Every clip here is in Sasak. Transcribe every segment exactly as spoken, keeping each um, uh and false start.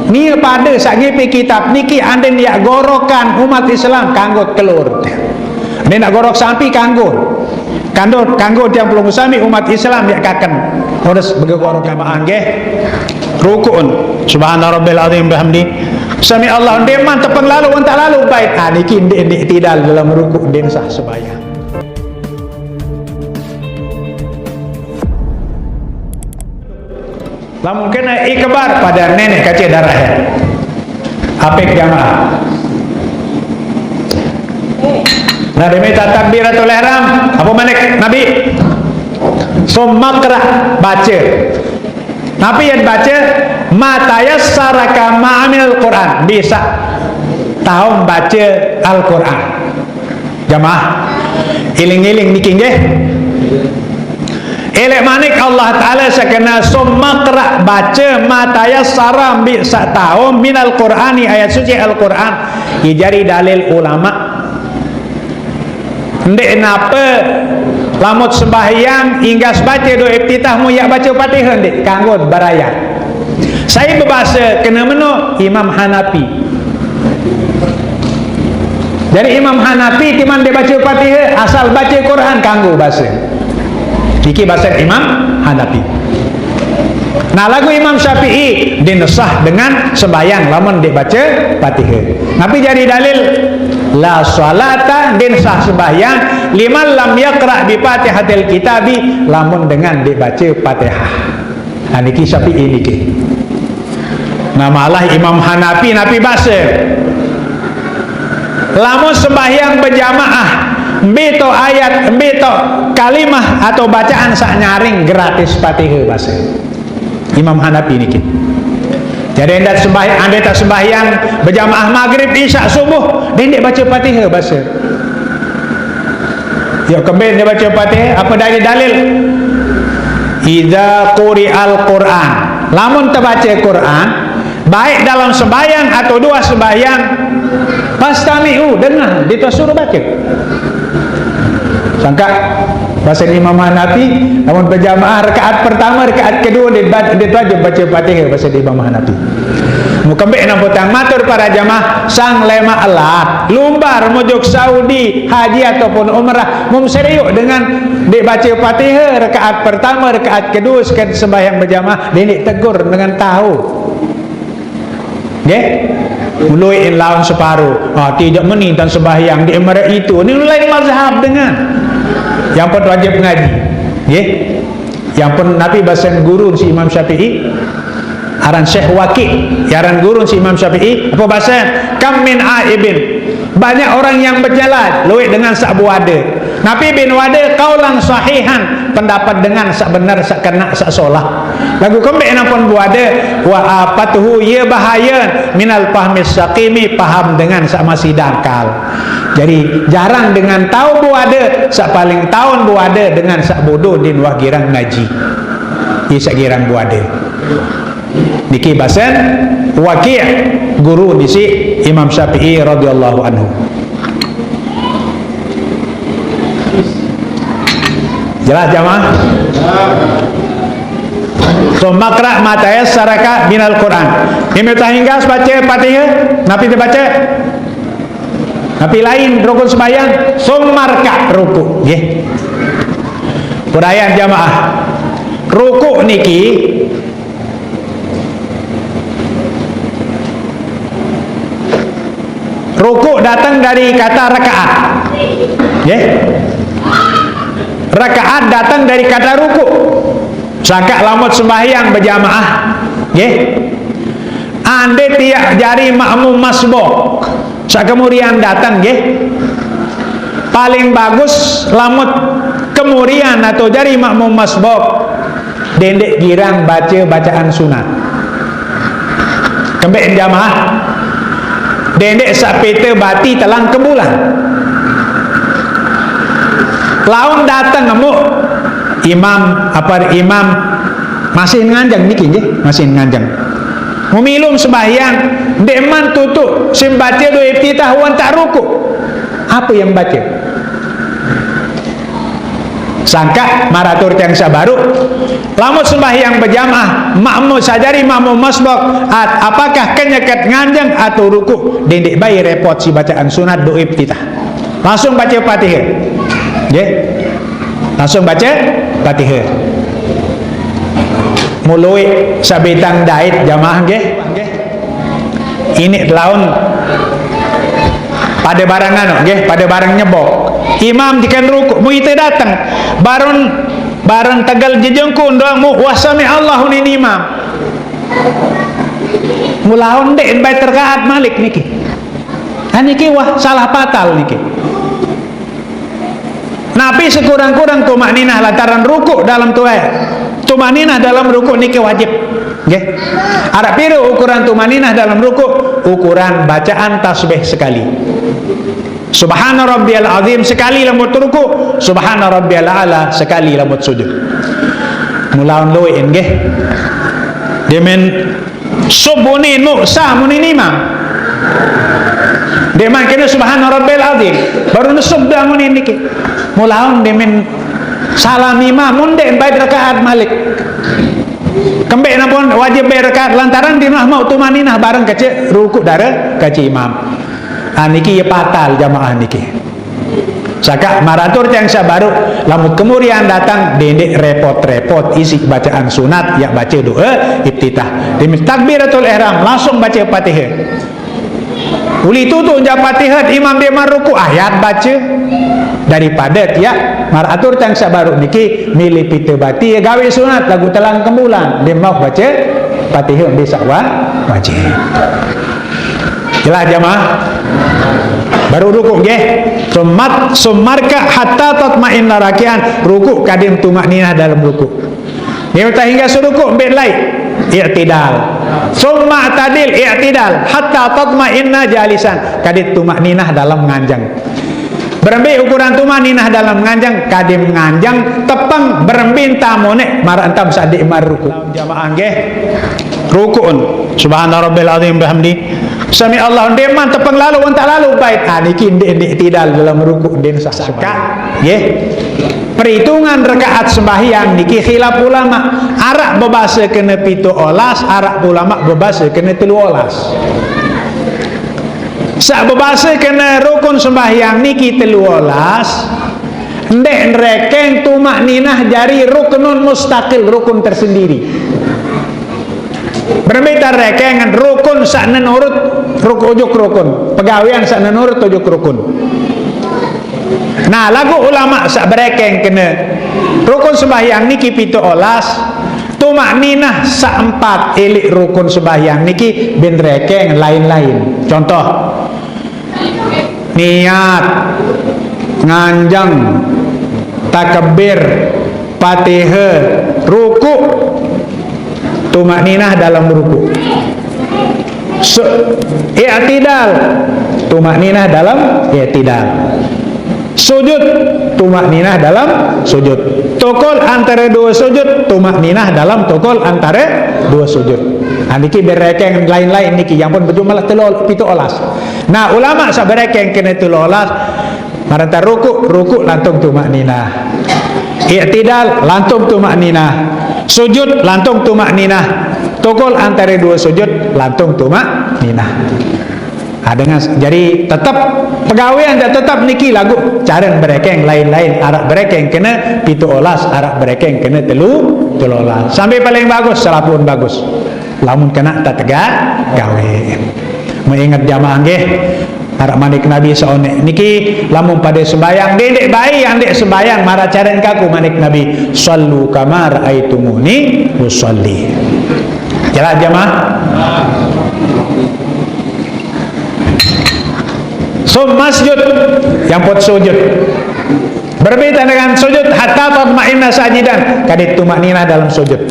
Ni pada saq ngipi kitab niki anden yaq gorokan umat Islam kanggo telur. Nden naq gorok sampi kanggo. Kanggo, kanggo tiang pelungguh sami umat Islam yaq kaken. Terus bege gorokan jamaah nggih. Rukun. Subhana rabbil azim bihamdi. Sami Allah ndeqman tepeng lalo entak lalo bait. Ah, niki ndeq, ndeq tidak dalam rukuk, ndeq sah sembahyang. Lamun kene ikbar pada neneq kance darah ya. Apik jamaah. Nah, demi takbiratul ihram, apa manik Nabi? Summa qra, baca. Napi yang baca? Ma tayassara kama minal Quran. Bisa taun baca Al-Quran. Jamaah, iling-iling niki nggih. Elek manik Allah Taala sekena summa qra, baca ma tayassara, mbi saq tao minal Qur'ani, ayat suci Al-Qur'an. Ye jari dalil ulama. Ndeq nape lamut sembahyang inggas bace doa iftitah mu yaq bace Fatihah ndeq kanggo berayat. Sai bebase kene meno Imam Hanafi. Jari Imam Hanafi timaq ndeq bace Fatihah, asal bace Quran kanggo base. Niki base Imam Hanafi. Nah, laguq Imam Syafi'i ndeqne sah dengan sembahyang lamun ndeq bace Fatihah. Napi jari dalil? La sholata, ndeqne sah sembahyang, liman lam yaqra bi Fatihatil kitabi, lamun dengan ndeq bace Fatihah. Nah, niki Syafi'i niki. Nah, malah Imam Hanafi napi base? Lamun sembahyang berjamaah, mbe to ayat, mbe to kalimah atau bacaan saq nyaring gratis Fatihah base Imam Hanafi niki. Jadi, ndeq sembahyang, ndeq te sembahyang berjamaah maghrib, isya, subuh, ndeq, ndeq bace Fatihah base. Yuk, kembe ndeq bace Fatihah, apa dari dalil? Idza quri'al Qur'an. Lamun tebace Quran, baik dalam sembahyang atau dua sembahyang, fastami'u, dengar, disuruh baca. Sangkaq base Imam Hanafi, lamun berjamaah rakaat pertama, rakaat kedua, ndeq ba-, ndeq wajib bace Fatihah base Imam Hanafi. Mukembe nampotang matur para jamaah, sang lemaq elat, lumbar mojok Saudi, haji ataupun umrah, mum seriuk dengan ndeq bace Fatihah rakaat pertama, rakaat kedua, seked sembahyang berjamaah, ndeq tegur dengan tahu. Nggih? Lueq laun separo. Ah, tidak meni tan sembahyang, ndeq merek itu. Ini lain mazhab dengan. Yang pun wajib ngaji. Nggih? Yang pun napi basen guru si Imam Syafi'i, aran Syekh Waqi', aran guru si Imam Syafi'i, apa basen? Kam min aibin. Banyak orang yang berjalan, lueq dengan saq buade. Napi bin wade? Qaulan sahihan, pendapat dengan saq bener, saq kenaq, saq solah. Laguq kembe nampun buade? Wa afatuhu, ye bahaye, minal fahmis saqimi, paham dengan saq masih dangkal. Jadi, jarang dengan tao buade, saq paling taun buade dengan saq bodo ndeqn wah girang ngaji. Ye saq girang buade. Niki basen Waqi', guru nisi Imam Syafi'i radhiyallahu anhu. Jelas, jamaah? Summa qra ma tayassara minal Qur'an. Mim tahinggas bace Fatihah, napi tebace? Napi lain rukun sembahyang? Summa rka, ruku', nggih. Purayan jamaah. Ruku' niki Ruku' dateng dari kata rakaat. Nggih. Rakaat dateng dari kata ruku'. Sangkaq lamun sembahyang berjamaah, nggih. Ande tiaq jari makmum masbuk. Saq kemurian dateng, nggih. Paling bagus lamun kemurian atau jari makmum masbuk. Dendeq girang bace bacaan sunat. Kembeq jamaah? Dendeq saq pete bati telang kembulan. Laun dateng emuk imam, apa imam masih nganjeng niki nggih, masih nganjeng. Memilum sembahyang, ndeqman tutuq sim bace doa iftitah wan tak ruku'. Apa yang bace? Sangka maratur tiang sabaru, lamun sembahyang berjamaah, makmum sajari, makmum masbuk, at-, apakah kenyeket nganjeng atau ruku? Dendeq bae repot si bacaan sunat doa iftitah. Langsung baca Fatihah. Nggih. Langsung baca Fatihah. Muluwi sabitang dait jamaah nggih. Ini laun pada bareng anu nggih, pada bareng nyebok. Imam diken ruku, mu ite dateng. Barun, barun tegel jejengkun doang mu, wah, sami Allahu, nini imam. Mulaun ndeq bait rekaat malik niki. Ah, niki wah salah fatal niki. Napi sekurang-kurang tumakninah lantaran ruku dalam tuai. Tumakninah dalam ruku niki wajib. Nggih. Araq pire ukuran tumakninah dalam ruku? Ukuran bacaan tasbih sekali. Subhana rabbiyal azim sekali lamun ruku, subhana rabbiyal a'la sekali lamun sujud. Mulaun luwih nggih. Demen sub muni nu sa muni imam. Demen kene subhana rabbiyal azim. Baru nesub dah muni niki. Mulaun demen salam imam mun ndeq bait rekaat malik. Kembeq nampun wajib bait rekaat lantaran dinah mau tumakninah bareng kece ruku dare kece imam. Ah, niki ye fatal jamaah niki. Saka maratur tiang saq baruq, lamun kemurian datang, dendeq repot-repot isiq bacaan sunat, yaq bace doe iftitah. Demi takbiratul ihram, langsung bace Fatihah. Uli tutuq jaq Fatihah, imam deq mauq rukuq, ayat bace. Daripade tiaq maratur tiang saq baruq niki milih pite bati, gawe sunat, laguq telang kembulan, deq mauq bace Fatihah mbe saq wa-, wajib. Jelas jamaah? Baru ruku nggih. Sumat, sumarka hatta tatma'inna raki'an. Ruku kadin tumakninah dalam ruku. Ni uta hingga seruku mbe lai. I'tidal. Summa tadil i'tidal hatta tatma'inna jalisan. Kadin tumakninah dalam nganjeng. Berembe ukuran tumakninah dalam nganjeng, kadin nganjeng, tepeng, berembe entam oneq, maraq entam saq ndeq maruku. Jamaah nggih. Rukuun. Subhana rabbil azim bihamdi. Sami Allah, ndeqman tepeng lalo, entak lalo bait. Ah, niki ndeq, ndeq i'tidal dalam ruku, ndeq sah. Saka, nggih. Peritungan rekaat sembahyang niki khilaf ulama. Araq bebase kene pitu olas, araq ulama bebase kene telu olas. Saq bebase kene rukun sembahyang niki telu olas, ndeq nrekeng tumakninah jari ruknun mustaqil, rukun tersendiri. Berembe tarekeng rukun saq nenurut ruk-, ujuk rukun, pegawean saq nenurut ujuk rukun. Nah, laguq ulama saq berekeng kene rukun sembahyang niki pitu olas, tumakninah saq empat eleq rukun sembahyang niki bin rekeng lain-lain. Contoh, niat, nganjeng, takbir, Fatihah, ruku, tumakninah dalam ruku. Su-, i'tidal, tumakninah dalam i'tidal. Sujud, tumakninah dalam sujud. Tokol antare due sujud, tumakninah dalam tokol antare due sujud. Nah, niki berekeng lain-lain niki, yang pun berjumlah telu, pitu olas. Nah, ulama saq berekeng kene telu olas, maranta ruku, ruku lantung tumakninah. I'tidal lantung tumakninah. Sujud lantung tumakninah. Tokol antare due sujud lantung tumakninah. Ah, dengan s-, jadi tetep pegawean dan tetep niki laguq caren berekeng lain-lain, araq berekeng kene pitu olas, araq berekeng kene telu, telu olas. Sampai paling bagus, selapuun bagus. Lamun kene tategak gawe. Meinget jamaah nggih. Araq manik Nabi saoneq niki, lamun pade sembahyang, dendeq bae yang ndeq sembahyang, maraq caren kaku manik Nabi, "Shallu kama raaitumuni usalli." Jelas jamaah? Summa sujud, yang pot sujud. Berembe dengan sujud, hatta tatma'inna sajidan, kadit tumakninah dalam sujud.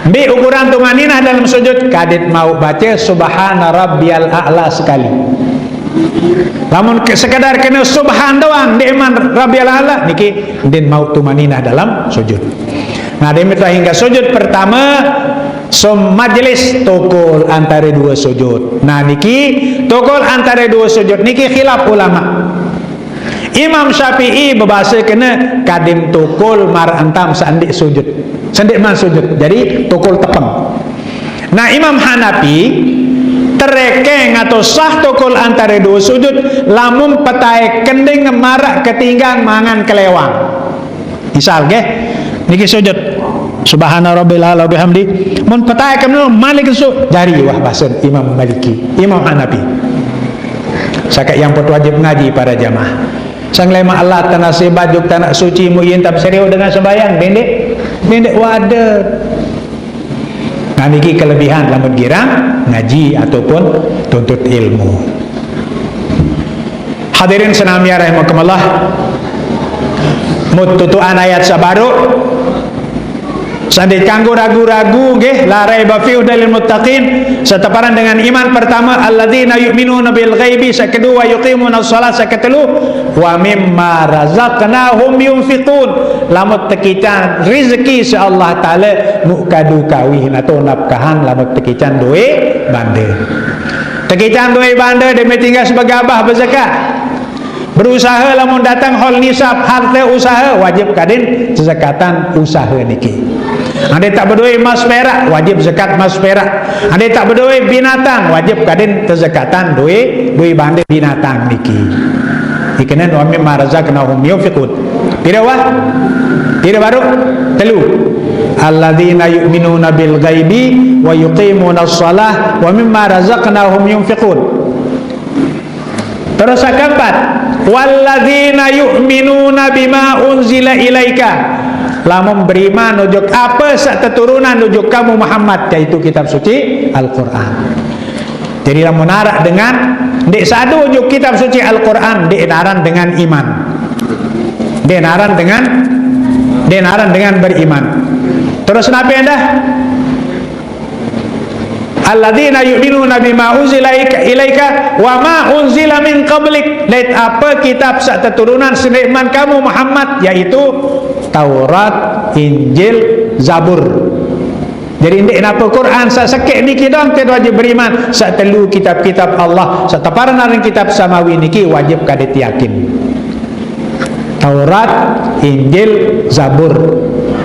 Mbe ukuran tumakninah dalam sujud, kadit mauq bace subhana rabbiyal a'la sekali. Lamun ke-, sekedar kene subhan doang, ndeqman rabbiyal a'la, niki ndeqn mauq tumakninah dalam sujud. Nah, demikian hingga sujud pertama, sum majlis, tokol antare due sujud. Nah, niki tokol antare due sujud niki khilaf ulama. Imam Syafi'i bebasa kena kadin tukul mar entam sa'andik sujud. Sa'andik man sujud. Jadi tukul tepeng. Nah, Imam Hanafi terekeng atau sah tukul antara dua sujud lamun petai kending marak ketinggang mangan kelewang. Misal, nggih. Niki sujud. Subhana rabbil a'la bihamdi. Mun petai kemno malik su jari wah basen Imam Maliki, Imam Hanafi. Sakat yang pun wajib ngaji para jamaah. Sang lema Allah tanah sebajuk tanah suci mu yin tap seriu dengan sembahyang, dendek, dendek wader. Nah, niki kelebihan lamun girang ngaji ataupun tuntut ilmu. Hadirin senamia rahimakumullah. Mut tutuan ayat sabaru. Sandi kanggo ragu-ragu nggih, la raiba fi hudal lil muttaqin, seteparan dengan iman pertama, alladzina yu'minuna bil ghaibi, sekedua yuqimuna shalah, seketelu wa mimma razaqnahum yunfiqun. Lamun tekican rezeki si Allah Taala mukadu kawih atau nafkahan lamun tekican duwe bande. Tekican duwe bande demi tinggal sebagai abah berzakat. Berusaha lamun datang hol nisab harta usaha wajib kadin tezakatan usaha niki. Andai tak berduwe emas perak wajib zakat emas perak. Andai tak berduwe binatang wajib kadin tezakatan duwe duwe bande binatang niki. Ikenan wa mimma razaqnahum yunfiqun. Pira wah? Pira baru? Telu. Alladzina yu'minuna bil ghaibi wa yuqimuna shalah wa mimma razaqnahum yunfiqun. Terus keempat, walladzina yu'minuna bima unzila ilaika. Lamun beriman ujuk apa sak teturunan ujuk kamu Muhammad, yaitu kitab suci Al-Quran. Jadi lamun narak dengan ndik sadu ujuk kitab suci Al-Quran, ndik naran dengan iman. Ndik naran dengan ndik naran dengan beriman. Terus napi anda? Alladzina yu'minuna bima unzila ilaika wa ma unzila min qablik. Lait apa kitab sak teturunan senikman kamu Muhammad, yaitu Taurat, Injil, Zabur. Jadi ndik napa Quran sak sekek niki dong ke wajib beriman, sak telu kitab-kitab Allah, sak teparan aran kitab samawi niki wajib kadit yakin. Taurat, Injil, Zabur.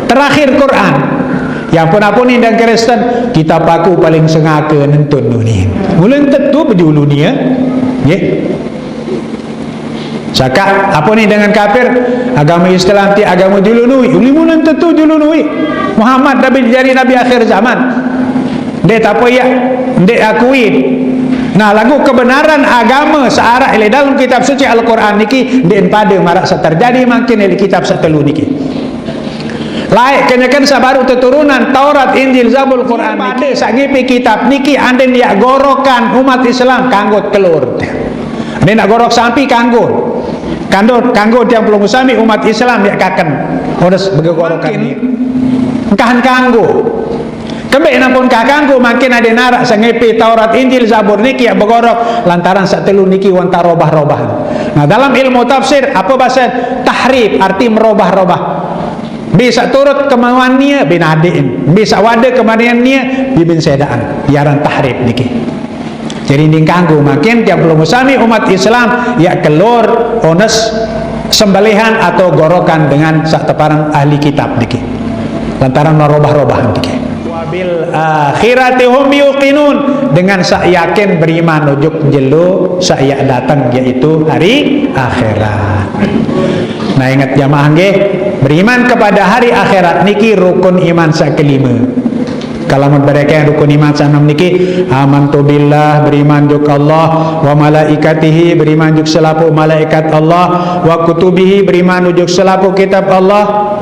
Terakhir Quran. Yang pun apa ni dan Kristen, kitab aku paling sengaka nentun ni. Mula tentu bejulu ni ya. Nggih. Saka apa ni dengan kafir? Agama Islam ti agama julunui. Uli mula tentu julunui. Muhammad Nabi jari Nabi akhir zaman. Ndik tak apa ya, ndik akui. Nah, lagu kebenaran agama searah ile dalam kitab suci Al-Quran niki ndik pada marak seterjadi makin ile kitab setelu niki. Laik kenyakan sabaru teturunan Taurat, Injil, Zabur, Quran niki pada sak ngipi kitab niki andin ya gorokan umat Islam kanggo telur. Andin nak gorok sampi kanggo. Kanggo kanggo tiang pelunggu sami umat Islam ya kaken. Odes begegorokan ni. Engkahan kanggo. Kembe nampun kakangku makin ada narak sengepi Taurat Injil Zabur niki ya begorok lantaran sak telu niki wanta robah-robahan. Nah, dalam ilmu tafsir apa bahasa tahrif arti merobah-robah. Bisa turut kemauan nia bin adiin, bisa wada kemanian nia bibin sedaan. Yaran tahrif niki. Jadi ning kanggo makin tiap belum sami umat Islam ya kelur ones sembelihan atau gorokan dengan sak teparang ahli kitab niki. Lantaran merobah-robah niki. Wabil akhirati hum yuqinun, dengan sak yakin beriman ujuk jelo sak yak datang yaitu hari akhirat. Nah, ingat jamaah nggih, beriman kepada hari akhirat niki rukun iman sak kelima. Kalau mun mereka yang rukun iman sanam niki, amantu billah, beriman juk Allah, wa malaikatihi, beriman juk selapu malaikat Allah, wa kutubihi, beriman juk selapu kitab Allah,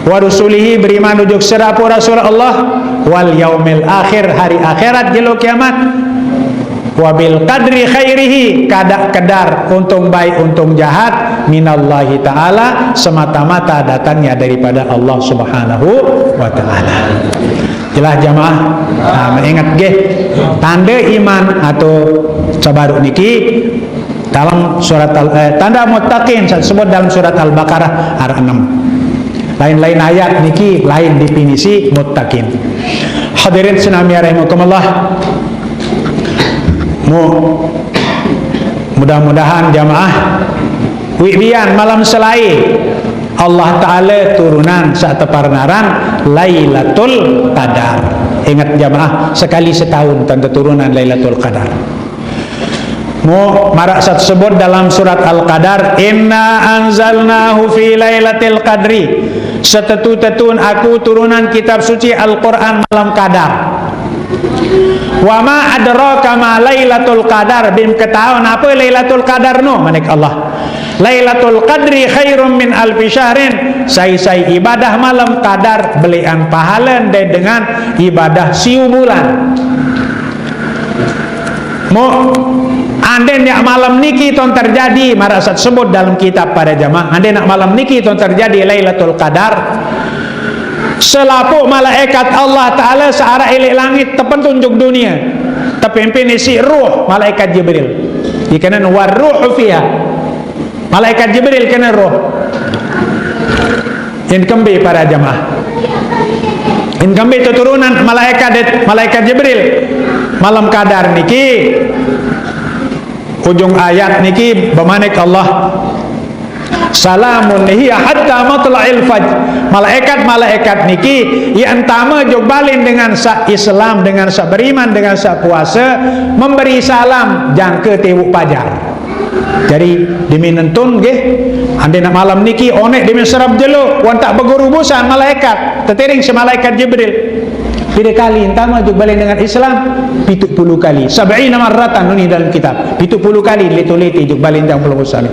wa rusulihi, beriman juk selapu rasul Allah, wal yaumil akhir, hari akhirat jelo kiamat. Wabil qadri khairihi, kada kedar untung baik untung jahat minallahi ta'ala, semata-mata datangnya daripada Allah Subhanahu wa ta'ala. Jelas jamaah? Nah, ingat gih, tanda iman atau sabaru niki dalam surat al, eh, tanda muttaqin sebut dalam surat Al-Baqarah ayat enam. Lain-lain ayat niki lain definisi muttaqin. Hadirin senamia rahimakumullah. Mu-, mudah-mudahan jamaah Wibian malam selai Allah Ta'ala turunan saq teparan aran Lailatul Qadar. Ingat jamaah, sekali setahun tante turunan Lailatul Qadar. Mu maraq saq tesebut dalam surat Al-Qadar, "Inna anzalnahu fi lailatil qadri." Setetu-tetun aku turunan kitab suci Al-Qur'an malam Qadar. "Wa ma adraka ma lailatul qadar." Bim ketaon ape Lailatul Qadar no, manik Allah. "Lailatul qadri khairum min alfi syahrin." Sai-sai ibadah malam Qadar beleqan pahale ndeq dengan ibadah siu bulan. Mu, ande ndeq malam niki ton terjadi, maraq saq tesebut dalam kitab para jamaah, ande ndeq malam niki ton terjadi Lailatul Qadar, selapuq malaekat Allah Ta'ala saq araq eleq langit tepentun jok dunie, tepimpin isiq ruh malaekat Jibril. Ikenen war ruhu fiha. Malaekat Jibril kene roh. Yen kembe para jamaah. Yen kembe teturunan malaekat, malaekat Jibril. Malam Qadar niki, ujung ayat niki bemanik Allah, "Salamun hiya hatta matla'il fajr." Malaekat-malaekat niki, ie entame jok balen dengan saq Islam, dengan saq beriman, dengan saq puase, memberi salam jangke tiwuq pajar. Jari, demi nentun nggih, ande naq malam niki oneq demi serep jelo, wantaq beguru busan malaekat, tetiring siq malaekat Jibril. Pire kali entame jok balen dengan Islam? Pituq puluh kali. Sab'ina marratan, nuni dalam kitab. Pituq puluh kali leto-lete jok balen jang pelungguh sami.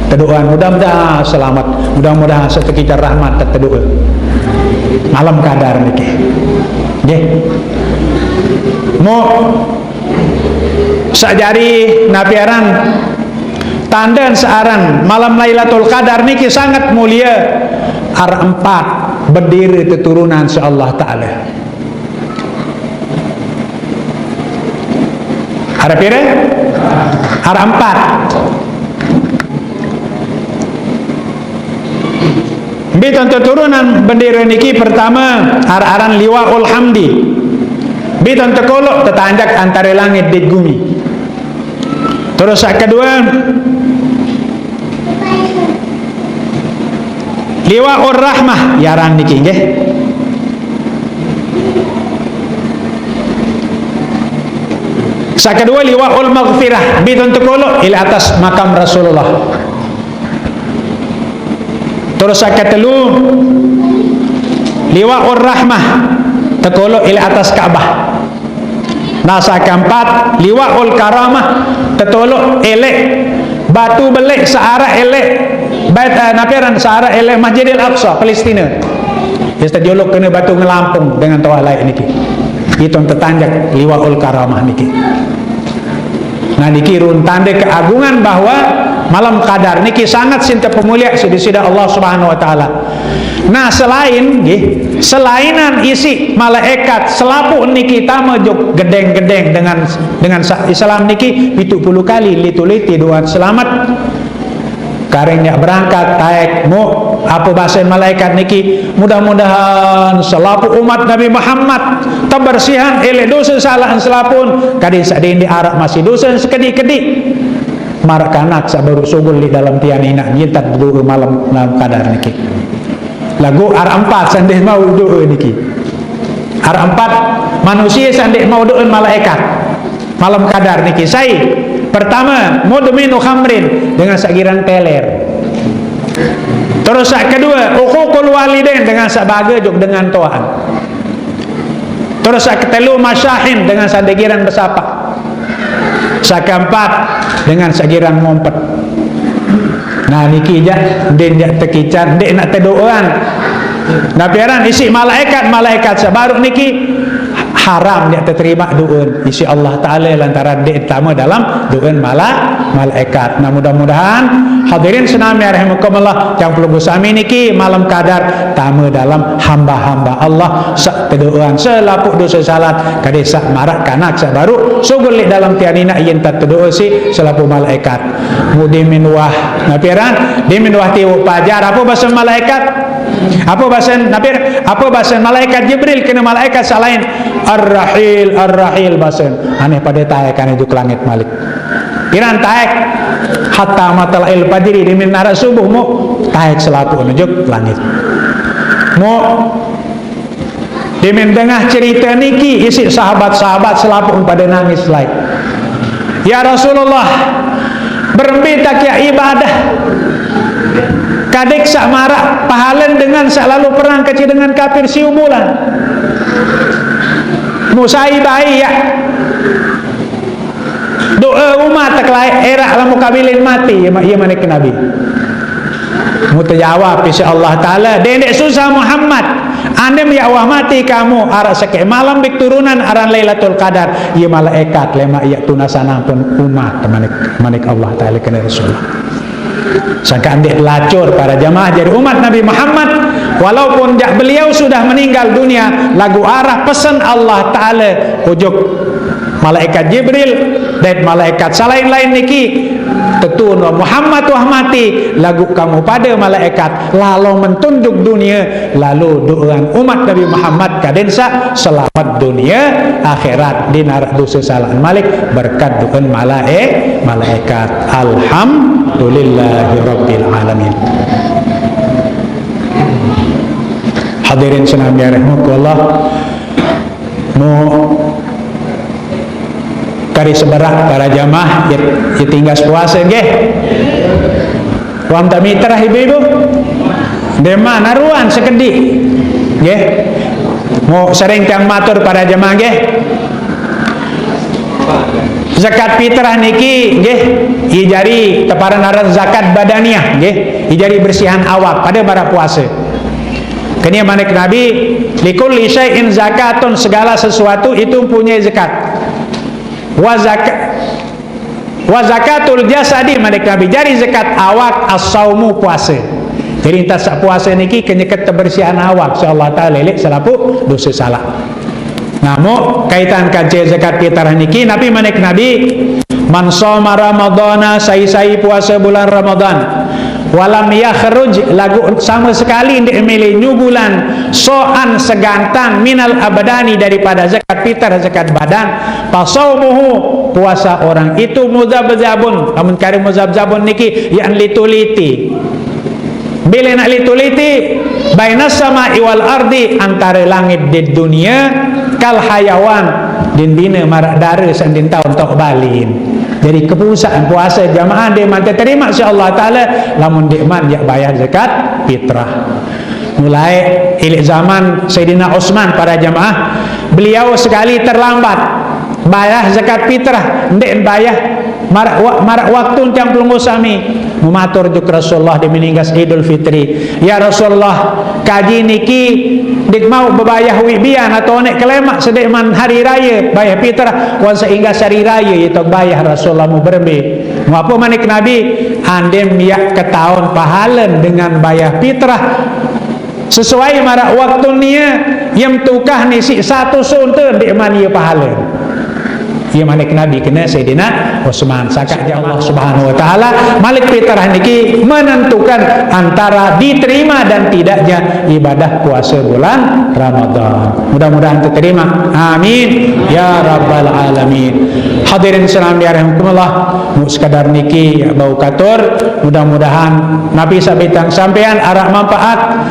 Tedoan, mudah-mudahan selamet, mudah-mudahan setekita rahmat, tedoe. Malam Qadar niki. Nggih. Mu saq jari napi aran tanden saq aran malam Lailatul Qadar niki sanget mulie. Araq empat bendere teturunan siq Allah Ta'ala. Araq pire? Araq empat. Mbe ton teturunan bendere niki? Pertame, araq aran Liwaul Hamdi. Mbe ton tekoloq? Tetanjak antare langit dait gumi. Terus saq kedue, Liwaur Rahmah, yaran niki nggih. Saq kedue Liwaul Maghfirah, mbe ton tekoloq? Ileq atas makam Rasulullah. Terus saq ketelu, Liwaur Rahmah, tekoloq ileq atas Ka'bah. Nah, saq keempat, Liwaul Karamah, tetoloq ileq batu beleq saq araq ileq Bait, eh, napi aran, saq araq ileq Masjidil Aqsa, Palestina. Ye, saq joloq kene batu ngelampung dengan toaq laeq niki. Iton tetanjak Liwaul Karamah niki. Nah, niki run tande keagungan bahwa malam Qadar niki sanget sinte pemulieq siq Deside Allah Subhanahu wa Ta'ala. Nah, selain, nggih, selainan isiq malaekat selapuq niki tame jok gedeng-gedeng dengan, dengan sa-, Islam niki pituq puluh kali leto-lete doa selamet. Karing yaq berangkat taek, mu, ape basen malaekat niki? Mudah-mudahan selapuq umat Nabi Muhammad tebersihan ileq dose salaqn selapuqn, kadin saq dendeq araq masih dose sekediq-kediq. Maraq kanak saq baruq sugul leq dalem tian inaq, nyentat doe malam, malam Qadar niki. Laguq araq empat saq ndeq mauq doe niki. Araq empat manusie saq ndeq mauq doen malaekat. Malam Qadar niki. Sai? Pertame, mudminu khamrin, dengan saq giran teler. Terus saq kedue, uququl walidain, dengan saq bage jok dengan toaqn. Terus saq ketelu, masyahin, dengan saq ndeq giran besapaq. Saq keempat, dengan saq giran ngompet. Nah, niki jaq, ndeq, ndeq tekican, ndeq naq tedoean. Napi aran isiq malaekat, malaekat saq baruq niki haram ndeq teterimaq doen isiq Allah Taala lantaran ndeq tame dalam doen mala-, malaekat. Nah, mudah-mudahan hadirin senamian rahimakumullah, tiang pelungguh sami niki malam Qadar tame dalam hamba-hamba Allah saq tedoean selapuq dose salaqn, kade saq maraq kanak saq baruq sugul leq dalem tian inaq, yen tedoe siq selapuq malaekat. Mudi min wah, napi aran? Di min wah tiwuq pajar. Ape basen malaekat? Ape basen, napi aran? Ape basen malaekat Jibril kene malaekat saq lain? Ar-Rahil, Ar-Rahil basen. Ane pade taek, ane juk langit malik. Piran taek? Hatta matla'il fajri, demen araq subuh, muk taek selapuq ojok langit. Muk demen dengah cerite niki, isiq sahabat-sahabat selapuq pade nangis laeq. "Ya Rasulullah, berembe takiaq ibadah kadeq saq maraq pahalen dengan saq lalo perang kance dengan kapir siu bulan?" Muk sai bae, ya. Do'e umat tekelaeq eraq lamun kabilin mate, ye ma-, ye manik Nabi. Muk tejawab, insya Allah Taala, "Dendeq susah Muhammad. Andem yaq wah mate kamu, araq sekeq malem bik turunan aran Lailatul Qadar, ye malaekat lemaq yaq tunasan ampun umat," manik, manik Allah Taala kene Rasulullah. Sangkaq ndeq lacur para jamaah jari umat Nabi Muhammad, walaupun jaq beliau sudah meninggal dunia, laguq araq pesen Allah Taala ojok malaekat Jibril dait malaekat saq lain-lain niki, "Tetu no Muhammad wah mate, laguq kamu pade malaekat lalo mentunjuk dunie, lalo do'ean umat Nabi Muhammad kaden saq selamet dunie akhirat, ndeqn araq dose salaqn malik berkat do'ean malae-, malaekat." Alhamdulillahirabbil alamin. Hadirin senamian rahimakumullah. Muk kari seberaq para jamaah, ye, ye tinggal sepuase, nggih. Wah mita mitrah, ibu-ibu? Demen aruan sekediq. Nggih. Muk sering tiang matur para jamaah, nggih. Zakat fitrah niki, nggih, ye jari teparan aran zakat badaniah, nggih. Ye jari bersihan awak pade maraq puase. Kene manik Nabi, "Likulli syai'in zakatun," segala sesuatu itu mempunyai zakat. "Wa zaka-, wa zakatul jasadi," manik Nabi, jari zakat awak, "as-saumu," puase. Jari entan saq puase niki kenyeket tebersihan awak, insya Allah Taala leq selapuq dose salaq. Nah, muk kaitan kance zakat fitrah niki, napi manik Nabi, "Man shoma Ramadhana," sai-sai puase bulan Ramadan, "wa lam yakhruj," laguq same sekali ndeq mele nyugulan soan segantang, "minal abdani," daripada zakat fitrah, zakat badan, "fa shaumuhu," puasa orang itu, "muzabzabun," lamun kari muzabzabun niki, ya'ni lituliti. Bilih naq lituliti, "bainas sama'i wal ardi," antare langit dait dunie, "kal hayawan," dindine maraq dare saq ndeqn tao ntok balin. Jari kepusaqn puase jamaah ndeqman teterimaq siq Allah Taala lamun ndeqman yaq bayah zakat fitrah. Mulai ileq zaman Sayyidina Utsman, para jamaah, beliau sekali terlambat bayah zakat fitrah, ndeqn bayah. Maraq wa-, maraq waktu tiang pelungguh sami mematur juk Rasulullah di meninggas Idul Fitri, "Ya Rasulullah, kaji niki ndeq mauq bebayah wiq bian atau oneq kelemaq sedeqman hari raye bayah fitrah, wan seinggas hari raye ite bayah Rasulullah, muk berembe?" Muk ape manik Nabi, "Andem yaq ketaon pahalen dengan bayah fitrah sesuai maraq waktu nie, yem tukah nisiq satus unte ndeqman ie pahale." Ie manik Nabi kene Sayyidina Utsman. Sangkaq jaq Allah Subhanahu wa Taala malik fitrah niki menentukan antara diterima dan tidaknya ibadah puase bulan Ramadan. Mudah-mudahan teterima. Amin ya rabbal alamin. Hadirin senamian rahimakumullah, muk sekadar niki bau katur. Mudah-mudahan napi saq betiang sampeang araq manpaat.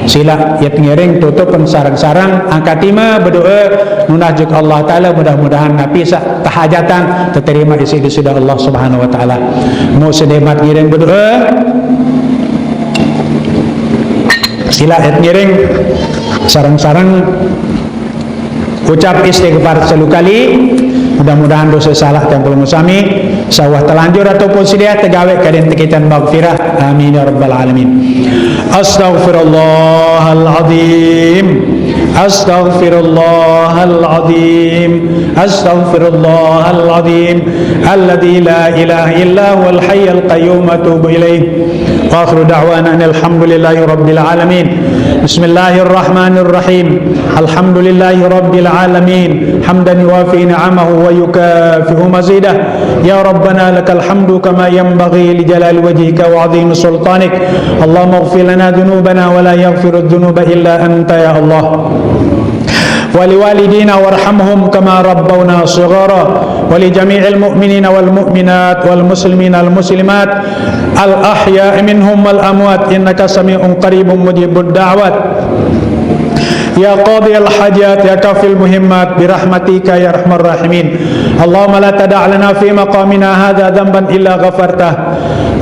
Silaq yet ngiring tutup sareng-sareng angkat ime bedoe nunas juk Allah Taala, mudah-mudahan napi saq tehajatang teterima isiq Deside Allah Subhanahu wa Taala. Muk sedemat ngiring bedoe. Silaq yet ngiring sareng-sareng ucap istighfar telu kali. Mudah-mudahan dose salaq tiang pelungguh sami, saq wah telanjur ataupun side tegaweq kaden tekican maghfirah. Amin ya rabbal alamin. Astaghfirullahaladzim. Astaghfirullahaladzim. Astaghfirullahaladzim. Alladzi la ilaha illa huwal hayyul qayyum. Atubu ilaih. Wa akhiru da'wana anil hamdulillahi rabbil alamin. Bismillahirrahmanirrahim. Alhamdulillahi rabbil alamin. Hamdan yuwafi ni'amahu wa yukafi'u mazidah. Ya Rabbana lakal hamdu kama yanbaghi li jalali wajhika wa azimi sultanik. Allahumma ighfir lana dhunubana wa la yaghfiru dhunuba illa anta ya Allah. ولوالدينا وارحمهم كما ربونا صغارا، ولجميع المؤمنين والمؤمنات والمسلمين والمسلمات الأحياء منهم والأموات إنك سميع قريب مجيب الدعوات. يا قاضي الحاجات، يا كافي المهمات، برحمتك يا أرحم الراحمين. اللهم لا تدع لنا في مقامنا هذا ذنبا إلا غفرته،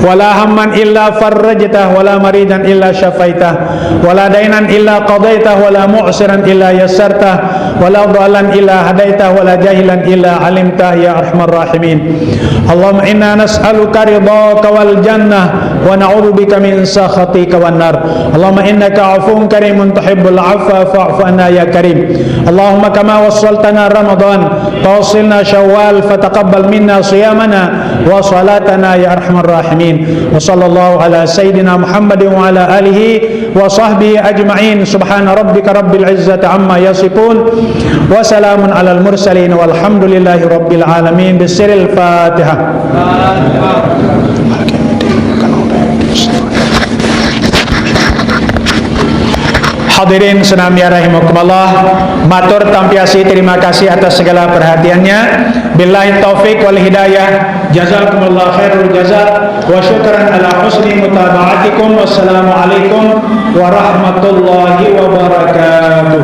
ولا هما إلا فرجته، ولا مريضا إلا شفيته، ولا دينا إلا قضيته، ولا معسرا إلا يسرته، ولا ضالا إلا هديته، ولا جاهلا إلا علمته يا أرحم الراحمين. اللهم إنا نسألك رضاك والجنة، ونعوذ بك من سخطك والنار. اللهم إنك عفو كريم تحب العفو فاعف عنا يا كريم. اللهم كما وصلتنا رمضان فوصلنا شوال، فتقبل منا صيامنا وصلاتنا يا أرحم الراحمين. وصلى الله على سيدنا محمد وعلى آله وصحبه أجمعين. سبحان ربك رب العزة عما يصفون، وسلام على المرسلين، والحمد لله رب العالمين. بسر الفاتحة. Hadirin senamian rahimakumullah, matur tampi asih terima kasih atas segala perhatiannya. Billahi taufik wal hidayah. Jazakumullah khairul jaza wa syukran ala husni mutaba'atikum. Wassalamualaikum warahmatullahi wabarakatuh.